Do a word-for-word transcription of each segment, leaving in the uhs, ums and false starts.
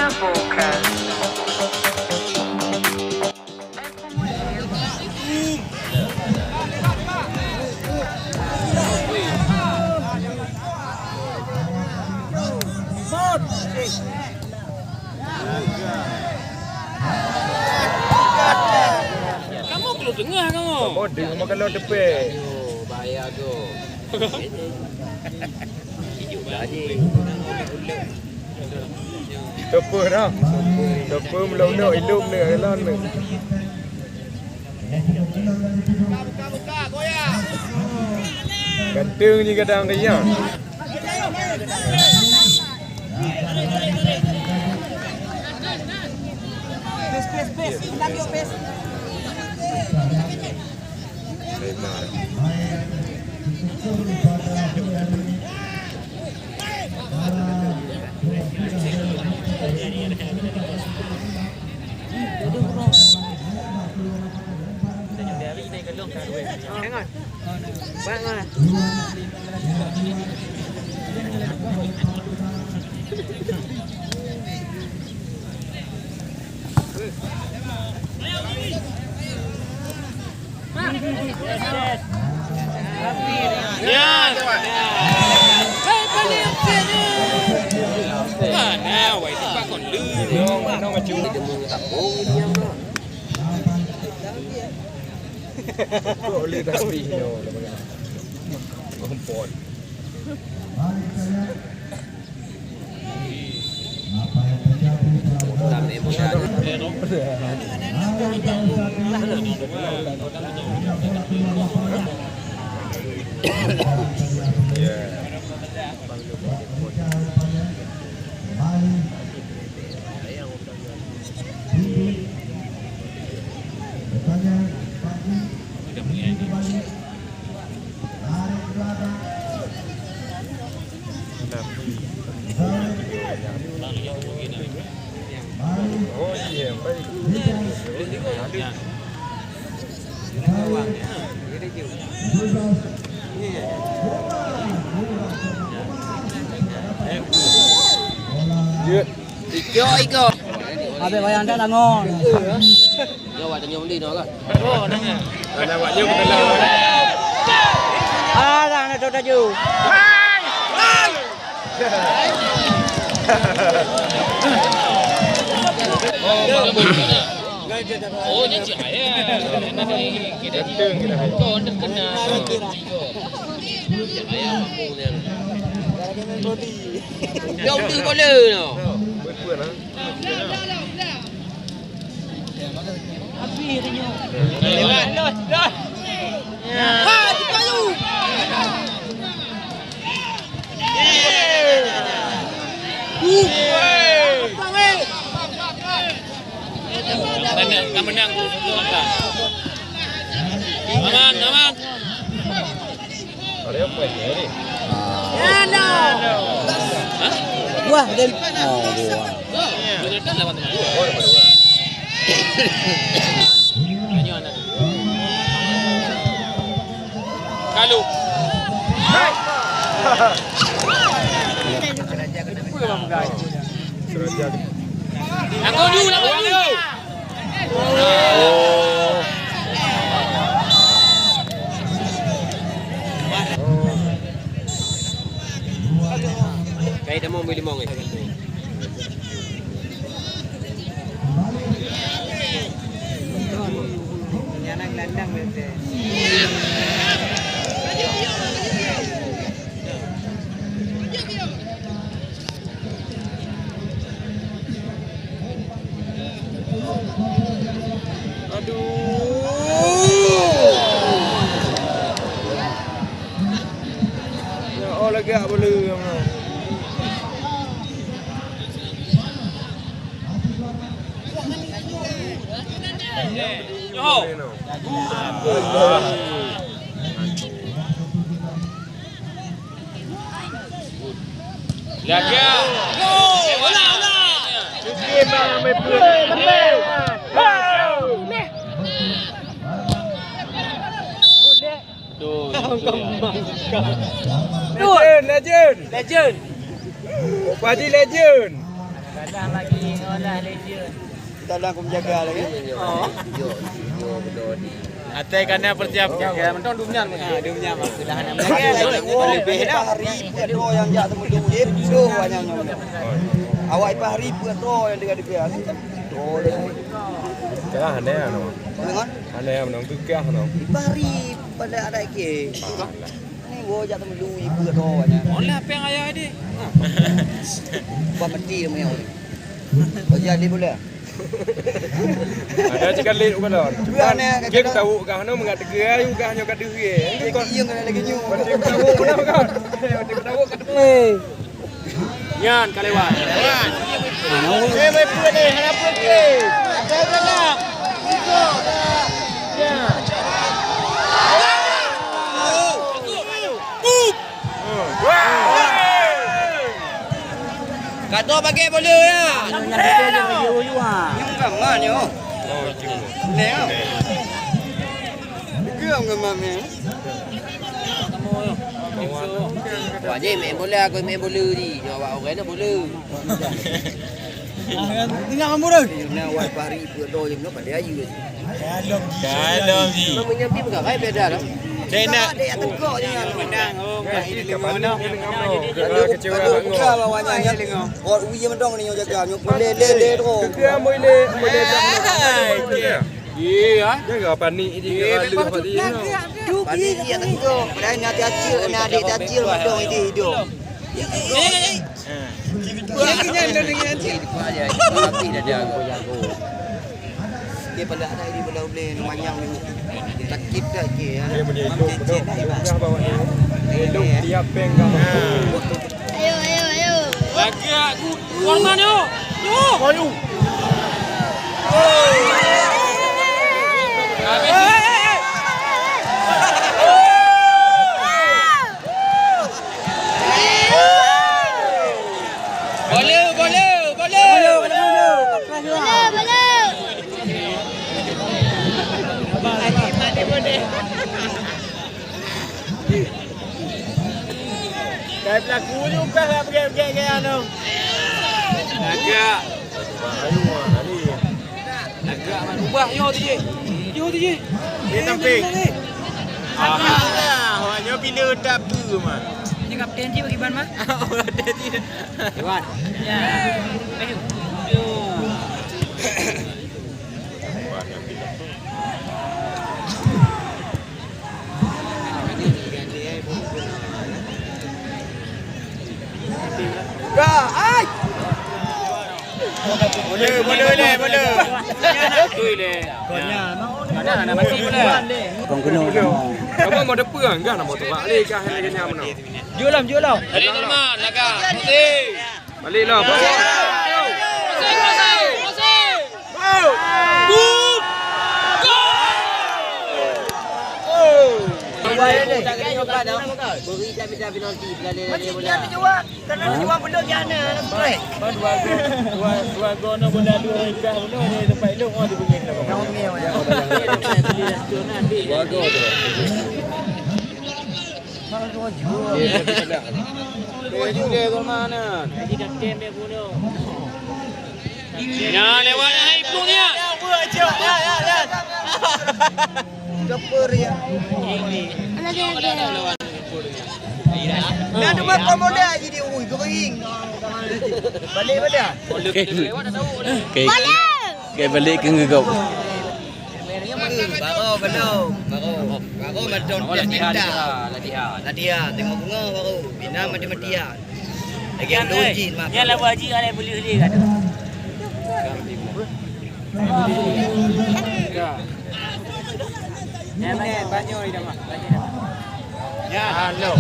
Kamu perlu tengah kamu. Bodoh, makan lewat depan. Aduh, bahaya tu. Ijuk dah je. Topa dah. Topa mulok-mulok, ilong ni, jalan ni. Ganteng je kadang dia. Pes, pes, pes. Kita ambil pes. Iko, iko. Habis wayang dah langon. Nyoe awak tanyong beli nyoe kan? Oh, nanya. Ada awak nyoe betul lah. Ah, dah nak tahu taju. Oh, nyan cik ayah. Kita ni, kita ni. Kau dah kenal. Cik ayah aku ni. Jom tu bola tu. Lewat. Lewat. Ha, di kayu. Ka menang tu, satu angka. Aman, aman. Ada apa ni? Hah? Wah, dan oh, dua. Betul kan lawan teman? Oh, lawan teman. Tanya anak. Kalu. Aku dulu, aku dulu. Kai dah mau beli limong ni. Aduh. Ya Allah, gak boleh. Yo. Lagak. Ulang, ulang. Legend, legend. Legend. Pak Haji legend. Dah lagi ngolah legend. Kita dah aku menjaga lagi. Oh. Atai kana persiap. Ya, mentong dunia. Ah, dunia mah sudah ada. Lagi, lagi, lagi. Hari peuet droe nyang jak teumeudu, eh, peuet droe nyang nyoe. Awak ipah hari peuet droe nyang deuga-deuga. Peuet droe. Kah aneh anu. Dengan? Aneh anu, kekah anu. Ipah hari pada adat ke. Alah. Ni wo jak teumeudu, ipeuet droe nyang. Olah peng ayah deh. Buat mati nama yang. Kau jadi pula. Ada cakap lé ukalon. Cuba ni, dia kata tahu kah no mengat teuka ayu kah nyoe ka deuh ye. Dia kau iya kena lagi nyu. Berarti tahu kah no kah? Berarti tahu kah? Eh. Nyan ka lewat. Nyan. Eh, mai pun ni, hana pun ke. Ada nak. Ya. Ka droe pakai bola ya. Nyang kata je bagi ulu ah. Nyang gaman nyoe. Oh, itu. Ni ah. Ke gaman ni. Wah, je main bola, aku main bola ni. Nyoe awak orang nak bola. Tengah mamurun. Nah, wai pari peuet droe je, pada ayu. Kalau ji. Kalau ji. Menyambi bukan, hai beda lah. Saya nak. Dia yang tegak je kan. Menang, oh, kat ini lima nak. Kecewa banget. Bukan lawan yang. Oh, uji mentong ni yang jaga. Nyok le le le tu. Dia ambil le, ambil le. Iya. Jaga panik je. Panik dia yang tegak. Padahal nak dia acil, nak adik dia acil mentong ini hidup. Dia kenyang dah dengan cik. Dia pala ada di bola uleh manyang ni. Sakit dah ke ya. Dia boleh hidup, betul. Dah bawa ni. Hidup dia peng dah. Ayo, ayo, ayo. Lagi aku korban yo. Yo. Ayo. Bola, bola, bola. Bola, bola. Dari pelaku ni bukan nak pergi-pergi ke anu. Agak. Lagak man ubah nyoe tu je. Nyoe tu je. Dia samping. Ah, wah, nyoe bila tak pu mah. Ni kapten je bagi ban mah. Oh, kapten je. Iwan. Ya. Ayo. Boleh, boleh, boleh, boleh. Tui le. Mana, mana mati pula? Kong kena. Kamu mau depan kan, mau tebak le kah lagi nyam mana? Jualam, jualam. Balik, Salman, lagak. Putih. Balik lah. Masih, masih, masih. Gol! Gol! Beri tak minta penalti, berani-berani bola. Karena cuma belum jana, strike. Dua gol, dua, dua gol nak bola dua ikat pun ni tempat elok, oh, dia bunyi. Dua gol tu. Dua gol mana? Jadi kapten dia bunuh. Nya lewat hai pun ya. Keper ya. Ini. Dah tu makan modal je dia, ui, kering. Balik pada. Okey. Okey. Okey, balik ke ngegop. Baru belum. Baru. Baru betul. Latihan. Latihan. Tengok bunga baru. Bina mati-matian. Lagi yang dua jin mah. Yang lawa jin ada boleh-boleh kan. Ya, banyak, banyak dah mah. Banyak dah. Ya, halo.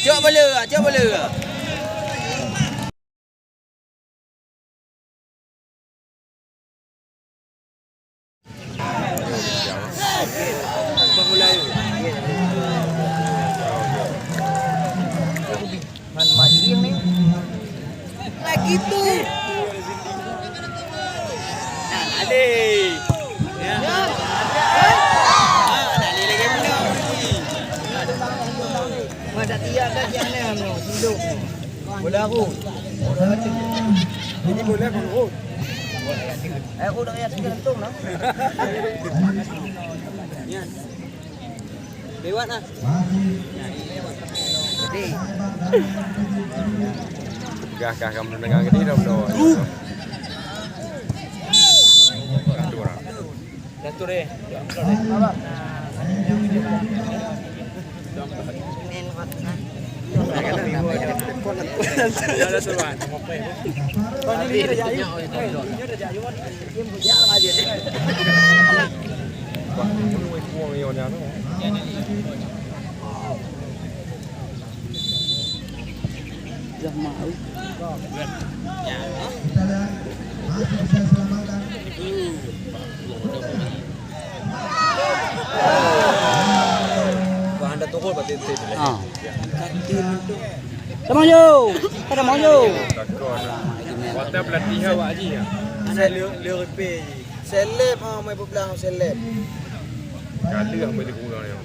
Cok bola, cok bola. Man majieng ni. Lagi tu. Nah, ada. Ya. Ah, nak ada lagi pula. Man, Iya, ada jalan, no, hidup. Bola aku. Ini bola aku. Eh, udah ya, sudah untung lah. Ya. Lewat lah. Jadi, gah, gah, kamu dengar gede dong, dong. Gah tu orang. Gah tu deh. Ada suruhan. Dah mau. Wah, anda turun berarti. Ah. Sama yo. Ada mau yo. Waktu pelatih awak ji ya. Seleb, ha, main bola seleb. Galeh main bola ni.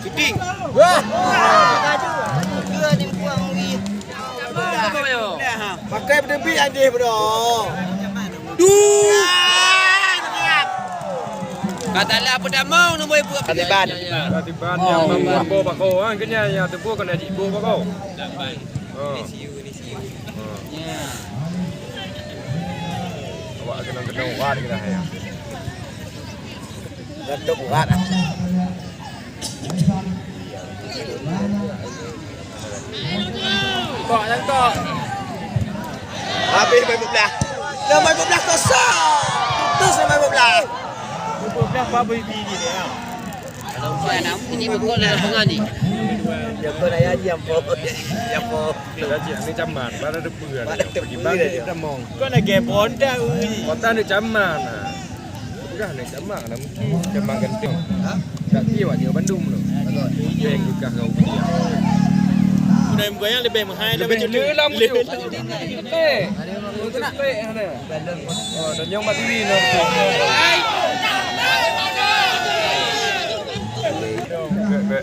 Shooting. Wah. Dua ni buang wi. Pakai berdebit anjing bro. Duh. Kata lah apa dah mau nombor ibu. Katiban. Katiban yang mampu bakau kan kena yang tebu kena jibu bakau. Lapan. Ha. Ini siu, ini siu. Ha. Ya. Awak kena kena ubat kena ya. Gantung ubat. Kok, kok. Habis main bola. Dah main bola kosong. Terus main bola. Main bola apa bagi dia? Kalau saya nak ini pukul dah tengah ni. Dia pun ayah jam po. Jam po. Dah cik ni caman, baru ada pun. Baru ada pun. Bagi dia mong. Kau nak gaya bonda ui. Kota ni caman. Peugah neu caman, na meusti caman ganteng. Ha? Tak dia awak nyoe bandum tu. Beng bekas kau. Udah yang bukan yang lebih mahal dah lebih macam tu. Lebih lama tu. Lebih. Lebih. Oh, dan nyong mat diri no. Bek, bek.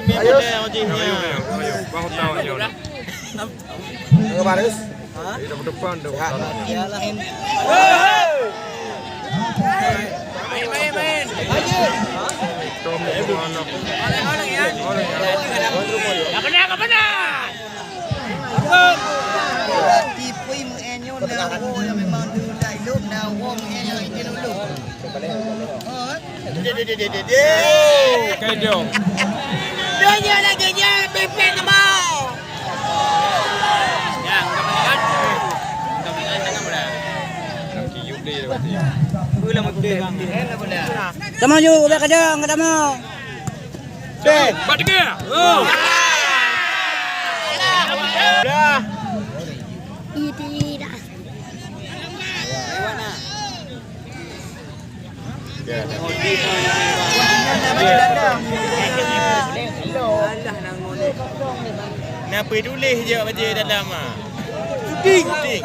Ayo. Ayo, ayo, ayo. Bahu tahu nyoe. Baris. Di depan tu. Iyalah ini. Main, main, main. Tom di mana? Oleh, oleh ya. Oleh ya. Apa nak, apa nak? Berarti pui mengenyo na wo yang memang tu dah hidup, na wo mengenyo itu dulu. Oh, eh? Dek, dek, dek, dek, dek, dek. Kejong. Dia je lagi je, pepek kebau. Yang, kau berikan. Kau berikan tangan bola. Nak kiyup dia, dia kata. Bola mau pegang. Sama ju, udah kerja, enggak ada mau. Dek. Bat tiga. Oh. Dah. Itu dah. Kenapa tulis je baju dalam ah? Shooting. Shooting.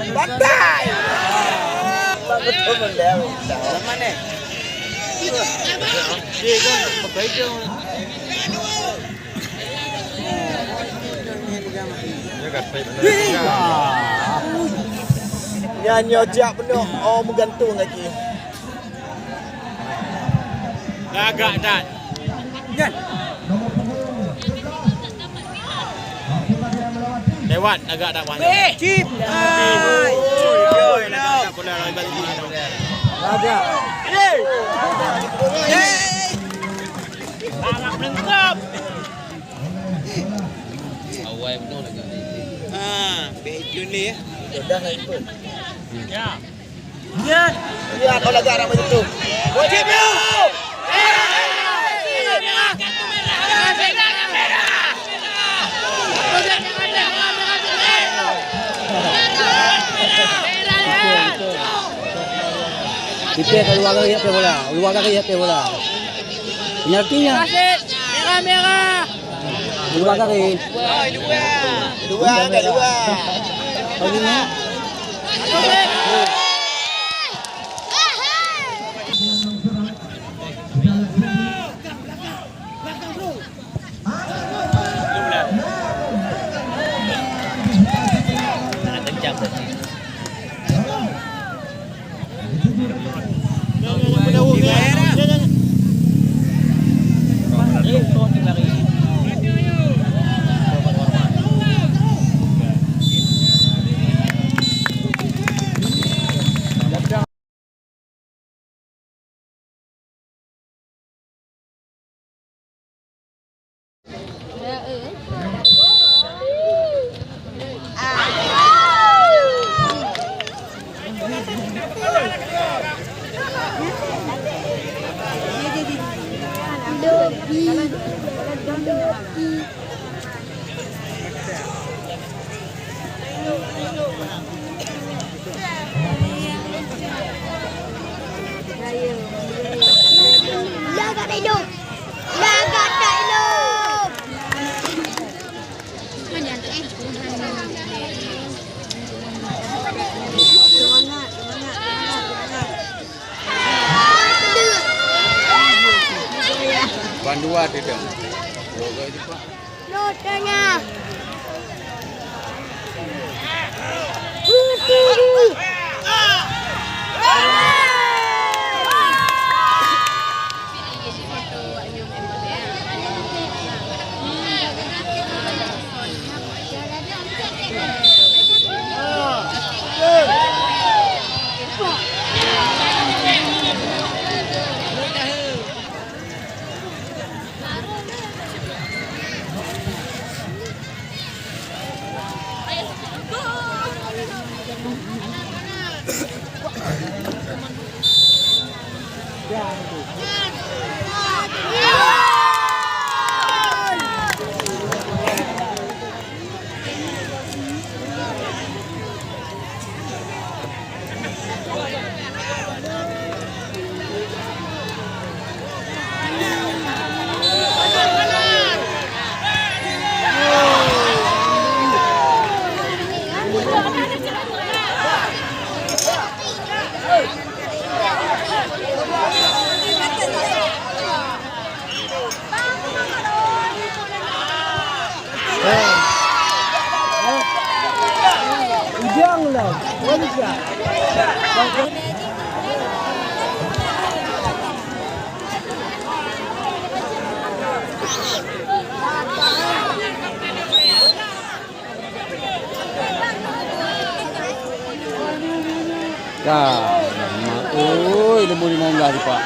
Bantai. Zaman ni. Nyan nyoe jak peunoh, oh, meugantung lagi. Lagak that. Nyan. Lewat agak dah mana? Weh, cip. Hai. Ui, ui, ui, dah, dah, dah, dah, dah, dah. Raja. Hei. Hei. Awai betul lagi. Ha, betul ni ya. Sudah lah itu. Ya. Lihat oleh garam itu. Wajib ya. Kita keluar lagi apa bola? Keluar lagi apa bola? Penaltinya. Merah, merah. Dua kali. Dua, ada dua. Lagi ni. Lagak tak hidup. Lagak tak hidup. Bandua tu dah. Dua gol tu, Pak. Lo tengah. Ujang lah, ujang. Ka, oi, lembu limong belas, Pak.